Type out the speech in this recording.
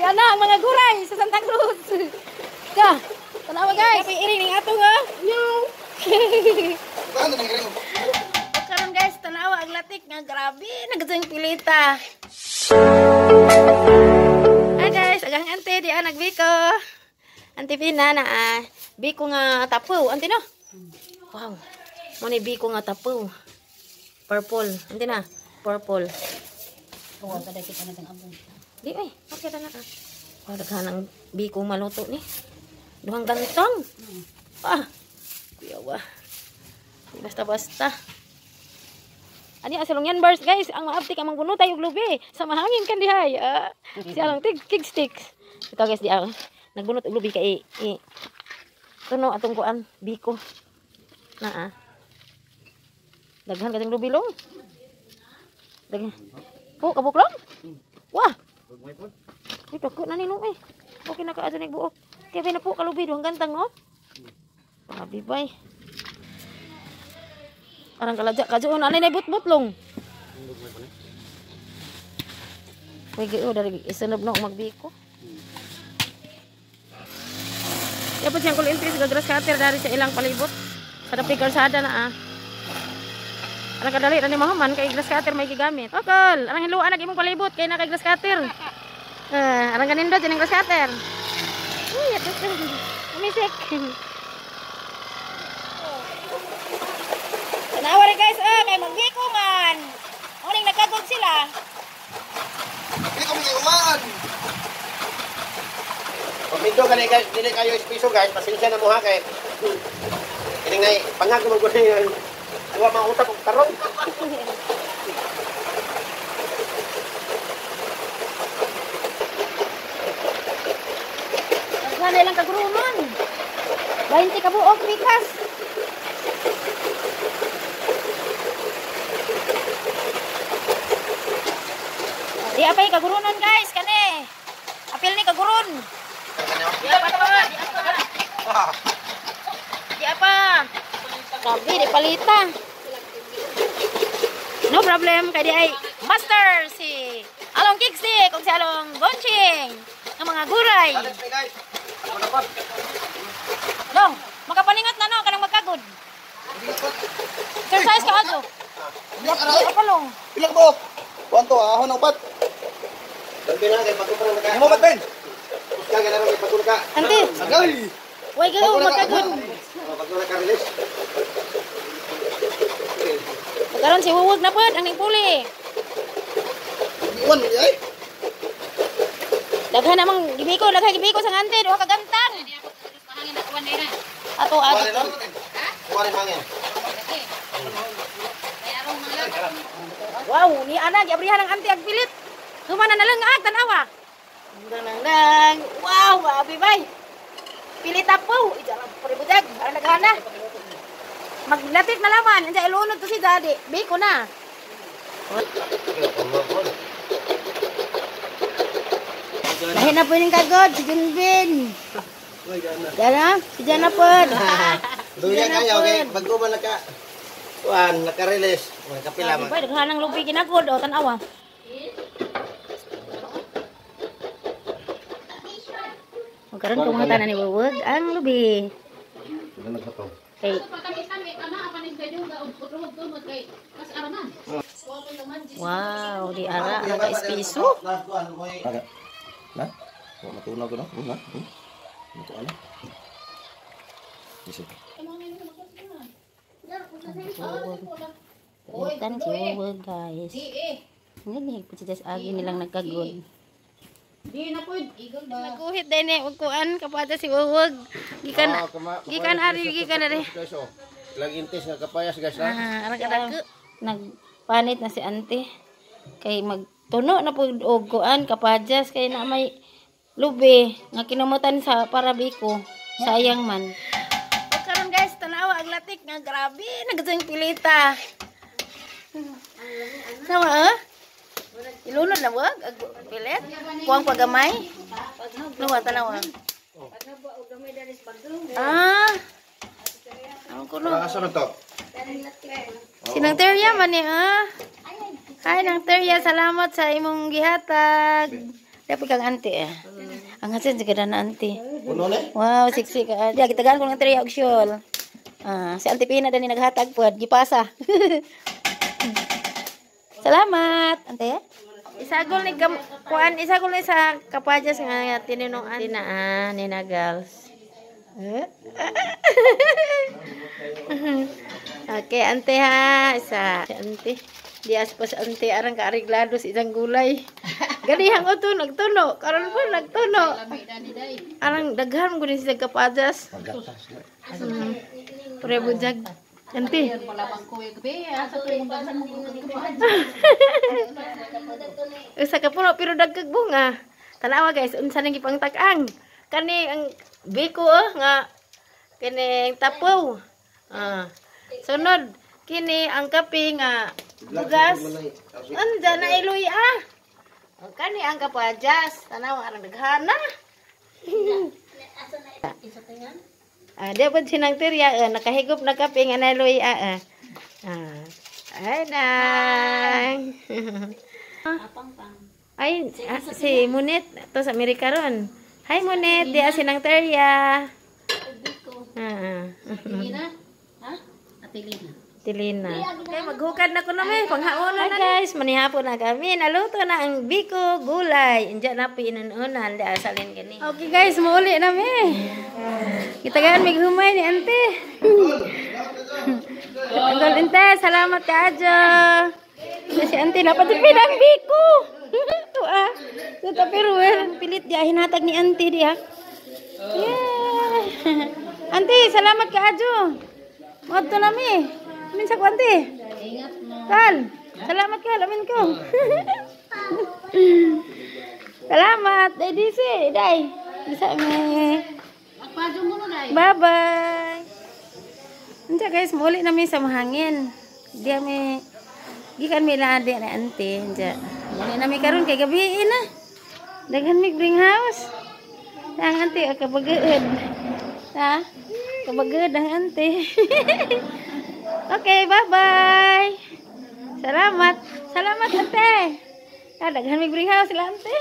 Di ana ang mga guray sa Santa Cruz. Ka. Tanawa guys. Kapoy iring ning atong ah. Nyo. Karon guys, tanawa ang latik nga grabe nagadzang pilita. Hi guys, agang ante di ah nagbiko. Ante Pina na ah, biko nga tapo, ante no. Wow. Mo ni biko nga tapo. Purple, ante na. Purple. Huwag ka dahil kita na itong abong. Di ay, okay na ka. Oh, daghan ang biko maluto ni. Duhang gantong. Ah. Kuya wa. Di basta-basta. Ani asalong yan bars guys, ang maabtik ang mangbunotay og lubi sa mahangin kan dihay. Ah, si along tig kig sticks. Ito guys di ah, nagbunot og lubi kay i tuno atong kuan biko. Na ah. Daghan kading lubi long. Daghan. Po kabuklong. Wah. Ay, dako na nino eh. Okay na ka adto buok. Kaya na po kalubi duhang gantang no. Grabe bay. Arang kaladya kadyo na anay but-butlong. Way gio dari isunod no magbiko. Dapat siyang kulinti sa grass cutter dari sa ilang palibot. Sa dapi kalsada na ah. Arang kadali ra ni mahuman kay grass cutter may gigamit. Okol, arang hiluan nag imong palibot kay na kay grass cutter. Arang kanindot ining grass cutter. Uy, ato. Umisik. Tanawa rin guys, ah, kay magbiko man. Uning nagkagod sila. Hindi ko magiuwan. Pag medyo ganay guys, dili kayo espiso guys, pasensya na mo ha kay. Kining nay pangag mo gud ni. Wa mga utak og tarong. Daghan ilang kagrunon. 20 ka buok bikas. Di apay kagurunon guys kani. Apil ni kaguron. Di apa to? Di apa? Di apa? Grabe di palita. No problem kay di ay master si Along Kiksik kung si Along Bonching ng mga guray. Long, makapaningot na no kanang magkagod. Exercise ka ato. Di apa long? Ilang buok? Kwanto ahon ang upat? Mo bat Ben? Ante. Sagay. Way galo magkagod. Karon si Wuwag na pod ang ning puli. Iwan ni ay. Daghan namang gibiko, daghan gibiko sa ante duha ka gantang. Ato ato. Kuan hangin. Wow, ni ana giabrihan ang ante ag pilit. Humana na lang ag tanawa. Dang dang dang. Wow, abi bay. Pilit po. Ija lang paribudag, ara naghana. Maglatik na laman, anja ilunod to si daddy. Biko na. Lahi na po yung kagod, si Junbin. Jana, si Jana po. Duya kayo, okay. Bago man naka kuan, naka-release, nagkapila man. Bay, daghan ang lubi ginagod o tanawa. Karon kung mga tanan ni Wuwag ang lubi. Kay wow, di ara ang ka-espiso. Na? Matunaw ko na. Na. Ano? Isip. Tan si Wuwag guys. Ngani po siya sa agi nilang nagkagod. Di na po, igol ba? Naguhit din eh, ug kuan kapada si Wuwag. Gikan gikan ari gikan ari. Ilang intis nga kapayas guys ha. Ah, arang kadako. Nagpanit na si ante. Kay magtuno na pud og kuan kapadyas kay na may lubi nga kinumutan sa para biko. Sayang man. O karon guys, tanawa ang latik nga grabe nagadzang pilita. Nawa ah? Ilunod na wag ag pilit. Kuang pagamay. Nawa tanawa. Ah. Ang kuno. Asa na to? Sinang Terya man ni ah. Hi nang Terya, salamat sa imong gihatag. Dapat kang ante eh. Ang hasin sa na ante. Puno na. Wow, siksi ka. Diya, gitagaan ko ng 3 og shawl. Ah, si Auntie Pina dani naghatag pod, gipasa. Salamat, ante. Isagol ni kam kuan, isagol ni sa kapadyas nga tininong ante na ah, ni na girls. Eh? Okay, ante ha, isa. Si ante. Dias pa si ante arang kaariglado sa isang gulay. Ganihang uto nagtuno, karon pa nagtuno. Arang daghan mo gud sila kapadyas. Paggatas na. Pre bujag. Ante. Usa ka puno pero dagkag bunga. Tanawa guys, unsa nang gipangtak-ang. Kani ang biko oh, nga kining tapaw. Ah. Sunod kini ang kape nga bugas. Anja na iloy ah. Ang kani ang kapadyas. Tanawa arang daghana. Ah, di pa sinang tirya, eh, nakahigop na kape nga nailoy ah. Ah. Ah. Ay, nang. Ay, ah, si Munet, to sa Amerika ron. Hi, Munet, di sinang terya. Ah. Lina? Ha? Ate Lina. Tilina. Okay, maghukad na ko na may panghaonan na guys. Manihapon na kami. Naluto na ang biko gulay. Inja na pinununan di asalin gani. Okay guys, muuli na mi. Gitagaan mig humay ni ante. Uncle ante, salamat kaayo. Si ante napatipid ang biko. Tuwa. Sa pero pilit di hinatag ni ante diha. Yeah. Ante, salamat kaayo. Moadto na mi. Amin sa ko ante. Ingat mo. Kal, salamat kal, amin ko. Salamat, day disi, day. Bisa mi. Agpadyo mo no, day. Bye-bye. Unsa guys, muli na mi sa mahangin. Di mi gikan mi na di na ante. Unsa. Muli na mi karon kay gabi na. Daghan mi bring house. Ang ante kabagod. Ha? Kabagod ang ante. Okay, bye-bye. Salamat. Salamat ante. Ah, daghan mi bring house sila ante.